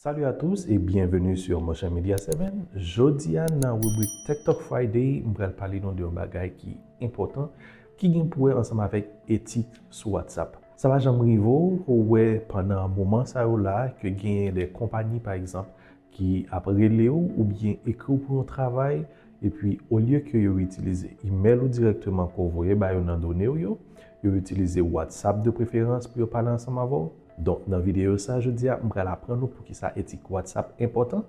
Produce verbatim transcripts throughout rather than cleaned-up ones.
Salut à tous et bienvenue sur Motion Media seven. Jodi a nan ribrik Tech Talk Friday, m pral pale nou de yon bagay ki enpòtan, ki gen pou wè ansanm avèk etik sou WhatsApp. Sa pa janm rive w, ou wè pandan moman sa yo la, ke gen de konpayi, pa egzanp, ki ap rele w oubyen ekri w pou yon travay, epi olye ke yo itilize email ou dirèkteman ke w voye ba yo nan done w yo, yo itilize WhatsApp de preferans pou yo pale ansanm avè w. Donk, nan videyo sa jodi a, m pral aprann ou poukisa etik WhatsApp enpòtan.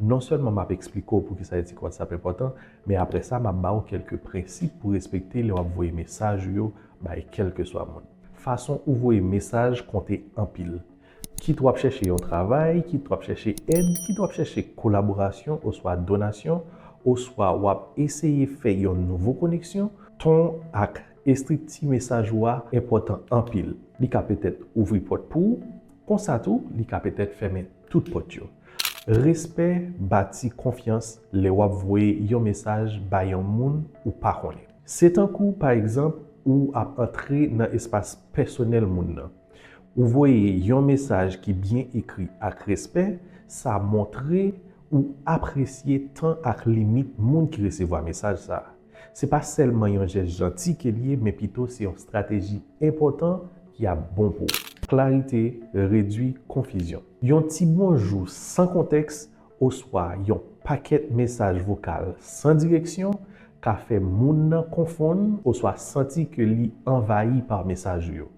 Non sèlman m ap eksplike w poukisa etik WhatsApp enpòtan, men apre sa, m ap ba w kèlke prensip pou respekte lè w ap voye mesaj ou yo bay kèlkeswa moun. Fason ou voye mesaj konte anpil. Kit w ap chèche yon travay, kit w ap chèche èd, kit w ap chèche kolaborasyon oswa donasyon, oswa w ap eseye fè yon nouvo koneksyon, ton ak estrikti mesaj ou a enpòtan anpil. Li ka petèt ouvri pòt pou ou, konsa tou, li ka petèt fèmen tout pòt yo. Respè bati konfyans lè w ap voye yon mesaj bay yon moun ou pa konnen. Se tankou, pa egzanp, ou ap antre nan espas pèsonèl moun nan. Ou voye yon mesaj ki byen ekri ak respè, sa montre ou apresye tan ak limit moun ki resevwa mesaj sa a. Se pa sèlman yon jès janti ke l ye, men pito se yon estrateji enpòtan ki ap bon pou ou. Klarite redui konfizyon. Yon ti bonjou san kontèks oswa yon pakèt mesaj vokal san direksyon ka fè moun nan konfonn oswa santi ke li anvayi pa mesaj ou yo.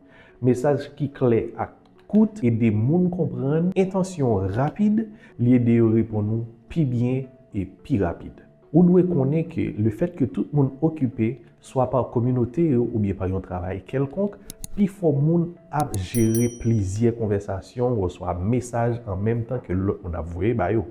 Mesaj ki klè ak kout ede moun konprann entansyon w rapid, li ede yo reponn ou pi byen e pi rapid. Ou dwe konnen ke lefèt ke tout moun okipe, swa pa kominote yo oubyen pa yon travay kèlkonk, pifò moun ap jere plizyè konvèsasyon oswa mesaj an menm tan ke lòt moun ap voye ba yo.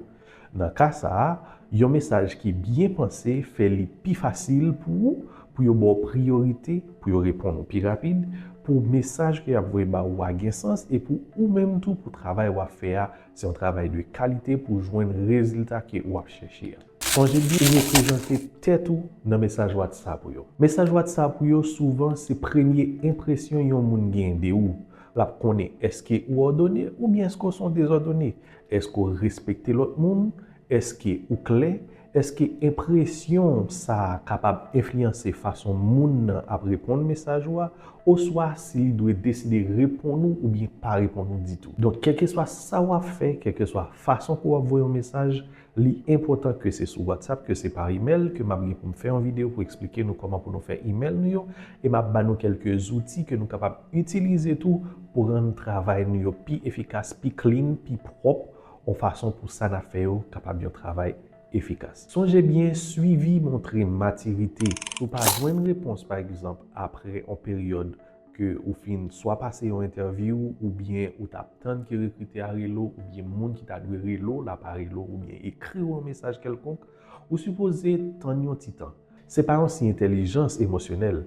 Nan ka sa a, yon mesaj ki byen panse fè li pi fasil pou ou, pou yo ba w priyorite, pou yo reponn ou pi rapid, pou mesaj ke y ap voye ba ou a gen sans, e pou ou menm tou, pou travay w ap fè a, se yon travay de kalite pou jwenn rezilta ke w ap chèche a. Sonje byen ou reprezante tèt ou nan mesaj WhatsApp ou yo. Mesaj WhatsApp ou yo souvan se premye enpresyon yon moun gen de ou. L ap konnen èske ou òdone oubyen èske w se yon dezòdone. Èske w respekte lòt moun? Èske ou klè? Èske enpresyon sa a kapab enfliyanse fason moun nan ap reponn mesaj ou a? Oswa si li dwe deside reponn ou oubyen pa reponn ou ditou. Donk, kèlkeswa sa w ap fè, kèlkeswa fason ke w ap voye yon mesaj, li enpòtan ke se sou WhatsApp, ke se pa imèl, ke m ap gen pou m fè yon videyo pou eksplike nou kòman pou nou fè imèl nou yo, e m ap ba nou kèlke zouti ke nou kapab itilize tou pou rann travay nou yo pi efikas, pi clean, pi pwòp, yon fason pou sa n ap fè yo kapab yon travay efikas. Sonje byen, swivi montre matirite. Si w pa jwenn repons, pa egzanp, apre yon peryòd ke ou fin swa pase yon entèvyou, oubyen ou t ap tann ke rekritè a rele w, oubyen moun ki ta dwe rele w la pa rele w, oubyen ekri w yon mesaj kèlkonk, ou sipoze tann yon ti tan. Se pa yon siy entèlijans emosyonèl,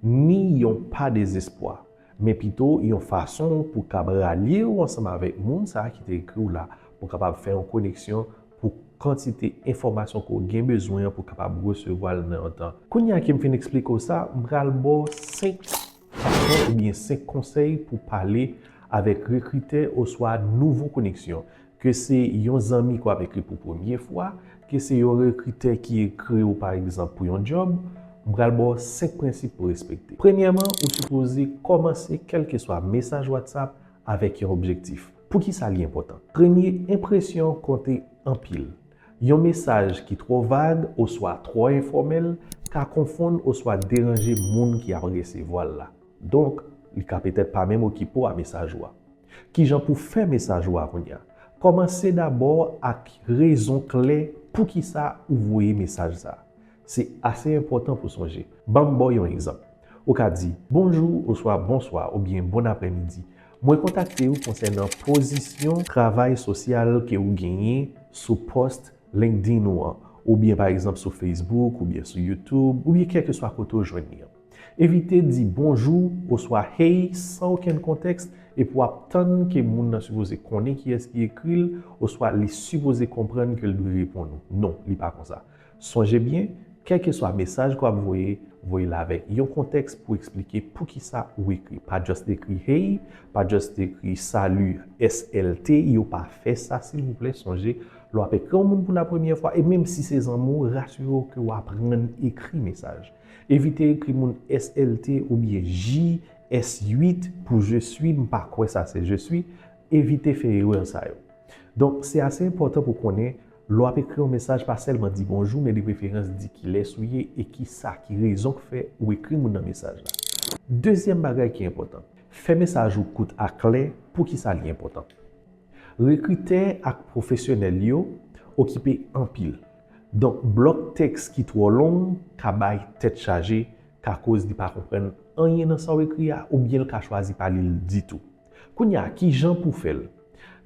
ni yon pa dezespwa, men pito yon fason pou kab ralye w ansanm avèk moun sa a ki te ekri w la, pou kapab fè yon koneksyon pou kantite enfòmasyon ke w gen bezwen an pou kapab resevwa l nan yon tan. Kounye a ke m fin eksplike w sa, m pral ba w senk fason oubyen senk konsèy pou pale avèk rekritè oswa nouvo koneksyon. Ke se yon zanmi ke w ap ekri pou premye fwa, ke se yon rekritè ki ekri w, pa egzanp, pou yon djòb, m pral ba w senk prensip pou respekte. Premyèman, ou sipoze kòmanse kèlkeswa mesaj WhatsApp avèk yon objektif. Poukisa li enpòtan? Premye enpresyon konte anpil. Yon mesaj ki twò vag oswa twò enfòmèl ka konfonn oswa deranje moun ki ap resevwa l la. Donk, li ka petèt pa menm okipe w a mesaj ou a. Kijan pou fè mesaj ou a kounye a? Kòmanse dabò ak rezon klè poukisa ou voye mesaj sa a. Se ase enpòtan pou sonje. Ban m ba w yon egzanp. Ou ka di, "Bonjou" oswa "Bonswa" oubyen "Bon aprèmidi. Mwen kontakte w konsènan pozisyon travay sosyal ke w genyen sou pòs LinkedIn ou an, oubyen pa egzanp sou Facebook, oubyen sou YouTube, oubyen kèlkeswa kote w jwenn li an." Evite di "bonjou" oswa "hey" san okenn kontèks, epi w ap tann ke moun nan sipoze konnen kiyès ki ekri l, oswa li sipoze konprann ke l dwe reponn ou. Non, li pa konsa. Sonje byen, kèlkeswa mesaj ke w ap voye, Voye l avèk yon kontèks pou eksplike poukisa ou ekri. Pa just ekri hey, pa just ekri salut, S L T, yo pa fè sa, silvouplè, sonje, lè w ap ekri yon moun pou la premyè fwa, e menm si se zanmi w, rasire w ke w aprann ekri mesaj. Evite ekri moun S L T oubyen J S uit pou je suis, m pa kwè sa se je suis. Evite fè erè sa yo. Donk, se ase enpòtan pou konnen, lè w ap ekri yon mesaj, pa sèlman di bonjou, men de preferans di kilès ou ye e kisa, ki rezon k fè ou ekri moun nan mesaj la. Dezyèm bagay ki enpòtan, fè mesaj ou kout ak klè. Poukisa li enpòtan? Rekritè ak pwofesyonèl yo okipe anpil. Donk, blòk tèks ki twò long ka bay tèt chaje, ka koz li pa konprann anyen nan sa w ekri a, oubyen l ka chwazi pa li l ditou. Kounye a, ki jan pou fè l?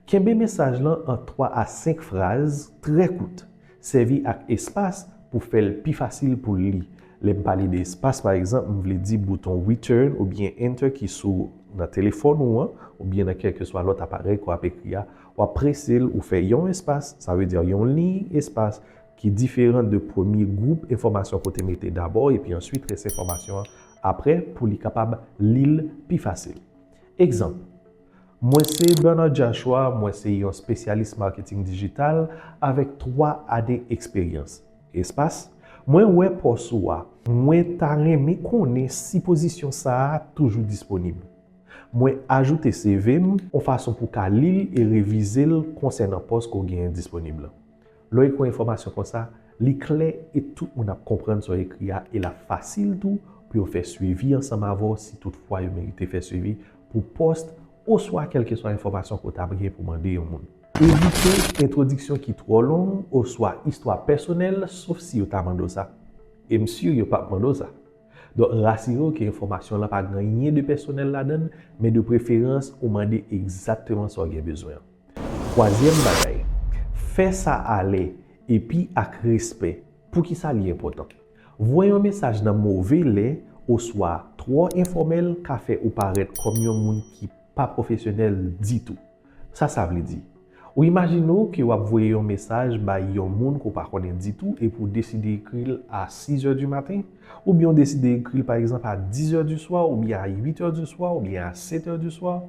Kenbe mesaj lan ant twa a senk fraz trè kout. Sèvi ak espas pou fè l pi fasil pou l li. Lè m pale de espas, pa egzanp, m vle di bouton return oubyen enter ki sou nan telefòn ou an, oubyen nan kèlkeswa lòt aparèy ke w ap ekri a, w ap prese l, ou fè yon espas, sa vle di yon liy espas ki diferan de premye gwoup enfòmasyon ke w te mete dabò, epi answit rès enfòmasyon an apre pou li kapab li l pi fasil. Egzanp, mwen se Bernard Joshua, mwen se yon espesyalis maketing dijital avèk twa ane eksperyans. Espas, mwen wè pòs ou a, mwen ta renmen konnen si pozisyon sa a toujou disponib. Mwen ajoute C V m yon fason pou w ka li l e revize l konsènan pòs ke w genyen disponib lan. Lè w ekri yon enfòmasyon konsa, li klè e tout moun ap konprann sa w ekri a e l ap fasil tou pou yo fè swivi ansanm avè w si toutfwa yo merite fè swivi pou pòs oswa kèlkeswa enfòmasyon ke w ta gen pou mande yon moun. Evite entwodiksyon ki twò long oswa istwa pèsonèl, sof si yo ta mande w sa. E m si yo p ap mande w sa. Donk, rasire w ke enfòmasyon lan pa gen anyen de pèsonèl ladan l, men de preferans, ou mande egzakteman sa w gen bezwen an. Twazyèm bagay, fè sa alè epi ak respè. Poukisa li enpòtan? Voye yon mesaj nan move lè oswa twò enfòmèl ka fè ou parèt kòm yon moun ki pa pwofesyonèl ditou. Sa sa vle di? Ou imajine w ke w ap voye yon mesaj bay yon moun ke w pa konnen ditou epi w deside ekri l a sizè di maten, oubyen w deside ekri l, pa egzanp, a dizè di swa, oubyen a uitè di swa, oubyen a setè di swa.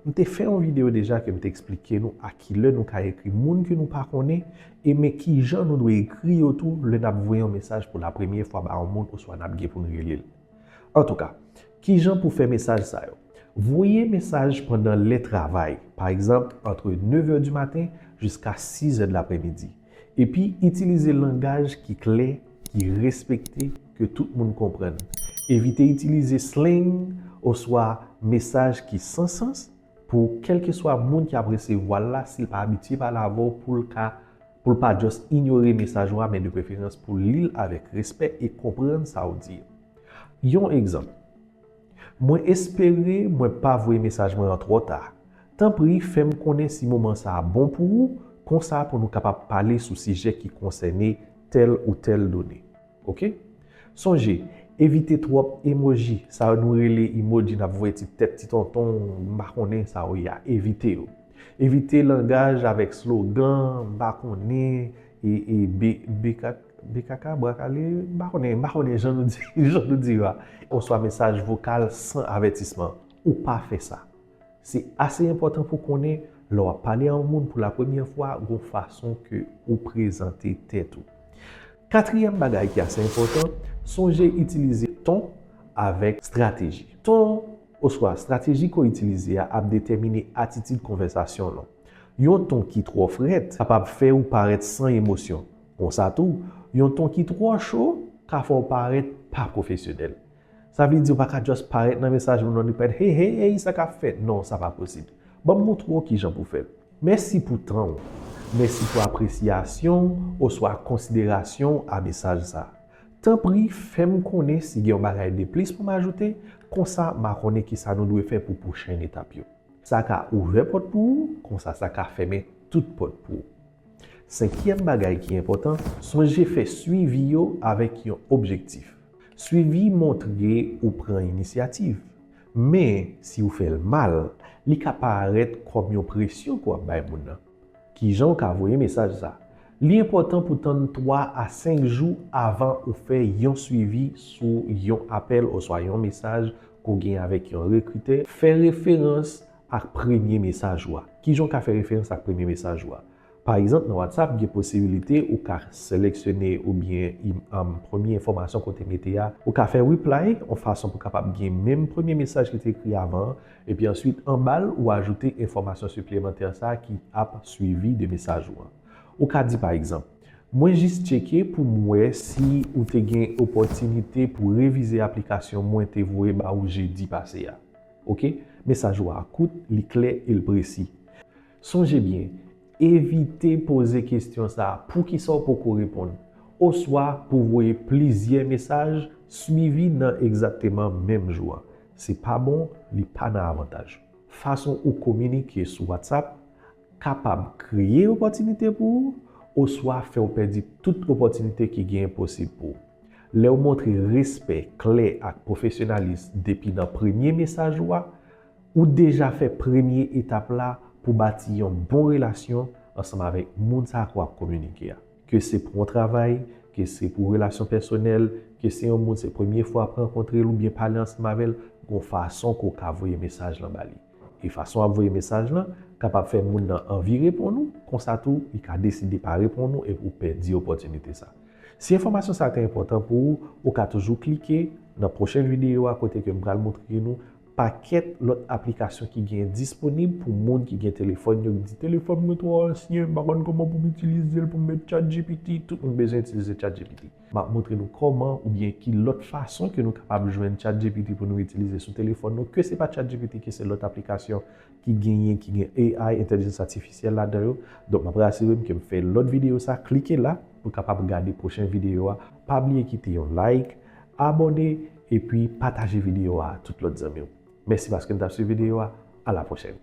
M te fè yon videyo deja ke m te eksplike nou a kilè nou ka ekri moun ke nou pa konnen e men kijan nou dwe ekri yo tou lè n ap voye yon mesaj pou la premyè fwa ba yon moun oswa n ap gen pou n rele l. Antouka, kijan pou fè mesaj sa yo? Voye mesaj pandan lè travay, pa egzanp, antre nevè di maten jiska sizè de lapremidi. Epi, itilize langaj ki klè, ki respekte, ke tout moun konprann. Evite itilize sleng oswa mesaj ki san sans pou kèlkeswa moun ki ap resevwa l la, si l pa abitye pale avè w, pou l ka, pou l pa just inyore mesaj ou a, men de preferans pou l li l avèk respè e konprann sa w di. Yon egzanp, mwen espere mwen pa voye mesaj mwen an twò ta. Tanpri, fè m konnen si moman sa a bon pou ou, konsa pou nou kapab pale sou sijè ki konsène tèl ou tèl done. Oke? Sonje, evite twòp emoji, sa yo nou rele emoji n ap voye ti tèt, ti tonton, m pa konnen sa yo ye a, evite yo. Evite langaj avèk slogan, m pa konnen, e, e, be, be kaka, brakale, m pa konnen, m pa konnen jan nou di, jan nou di yo a. Oswa mesaj vokal san avètisman. Ou pa fè sa. Se ase enpòtan pou konnen, lè w ap pale a yon moun pou la premyè fwa, gon fason ke ou prezante tèt ou. Katriyèm bagay ki ase enpòtan, sonje itilize ton avèk estrateji. Ton oswa estrateji ke w itilize a ap detèmine atitid konvèsasyon lan. Yon ton ki twò frèt kapab fè ou parèt san emosyon. Konsa tou, yon ton ki twò cho ka fè w parèt pa pwofesyonèl. Sa vle di ou pa ka just parèt nan mesaj moun nan epi hey, hey, hey, sa k ap fèt? Non, sa pa posib. Ban m montre w kijan pou fè l. Mèsi pou tan w. Mèsi pou apresyasyon w oswa konsiderasyon w a mesaj sa a. Tanpri, fè m konnen si gen yon bagay de plis pou m ajoute, konsa m a konnen kisa nou dwe fè pou pwochen etap yo. Sa ka ouvè pòt pou ou, konsa sa ka fèmen tout pòt pou ou. Senkyèm bagay ki enpòtan, sonje fè swivi yo avèk yon objektif. Swivi montre ou pran inisyativ. Men, si ou fè l mal, li ka parèt kòm yon presyon ke w ap bay moun nan. Kijan w ka voye mesaj sa? Li enpòtan pou tann twa a senk jou avan ou fè yon swivi sou yon apèl oswa yon mesaj ke w gen avèk yon rekritè. Fè referans ak premye mesaj ou a. Kijan w ka fè referans ak premye mesaj ou a? Pa egzanp, nan WhatsApp, gen posibilite ou ka seleksyone oubyen im- am, premye enfòmasyon ke w te mete a, ou ka fè reply, yon fason pou w kapab gen menm premye mesaj ki te ekri avan an, epi answit, anba l, ou ajoute enfòmasyon siplemantè sa a ki ap swivi de mesaj ou an. Ou ka di, pa egzanp, mwen jis tcheke pou m wè si ou te gen opòtinite pou revize aplikasyon mwen te voye ba ou jedi pase a. Oke? Mesaj ou a kout, li klè e l presi. Sonje byen, evite poze kesyon sa a, poukisa w poko reponn? Oswa pou voye plizyè mesaj swivi nan egzakteman menm jou a. Se pa bon, li pa nan avantaj. Fason ou kominike sou WhatsApp kapab kreye opòtinite pou ou, oswa fè w pèdi tout opòtinite ki genyen posib pou ou. Lè w montre respè, klè ak pwofesyonalis depi nan premye mesaj ou a, ou deja fè premye etap la pou bati yon bon relasyon ansanm avèk moun sa a ke w ap kominike a. Ke se pou yon travay, ke se pou relasyon pèsonèl, ke se yon moun se premye fwa w ap rankontre l oubyen pale ansanm avè l, gon fason ke w ka voye mesaj lan ba li. E fason w ap voye mesaj lan kapab fè moun nan anvi reponn ou, konsa tou, li ka deside pa reponn ou epi ou pèdi opòtinite sa. Si enfòmasyon sa a te enpòtan pou ou, ou ka toujou klike nan pwochen videyo a kote ke m pral montre nou pakèt lòt aplikasyon ki genyen disponib pou moun ki gen telefòn yo, ki di, "Telefòn mwen twò ansyen, m pa konn kòman pou m itilize l pou m met ChatGPT." Tout moun bezwen itilize ChatGPT. M ap montre nou kòman oubyen ki lòt fason ke nou kapab jwenn ChatGPT pou nou itilize sou telefòn nou, ke se pa ChatGPT, ke se lòt aplikasyon ki genyen, ki gen A I, entèlijans atifisyèl ladan yo. Donk, m ap rasire m ke m fè lòt videyo sa, klike la pou w kapab gade pwochen videyo a. Pa bliye kite yon like, abòne, epi pataje videyo a a tout lòt zanmi w. Mèsi paske n t ap swiv videyo a. A la pwochèn.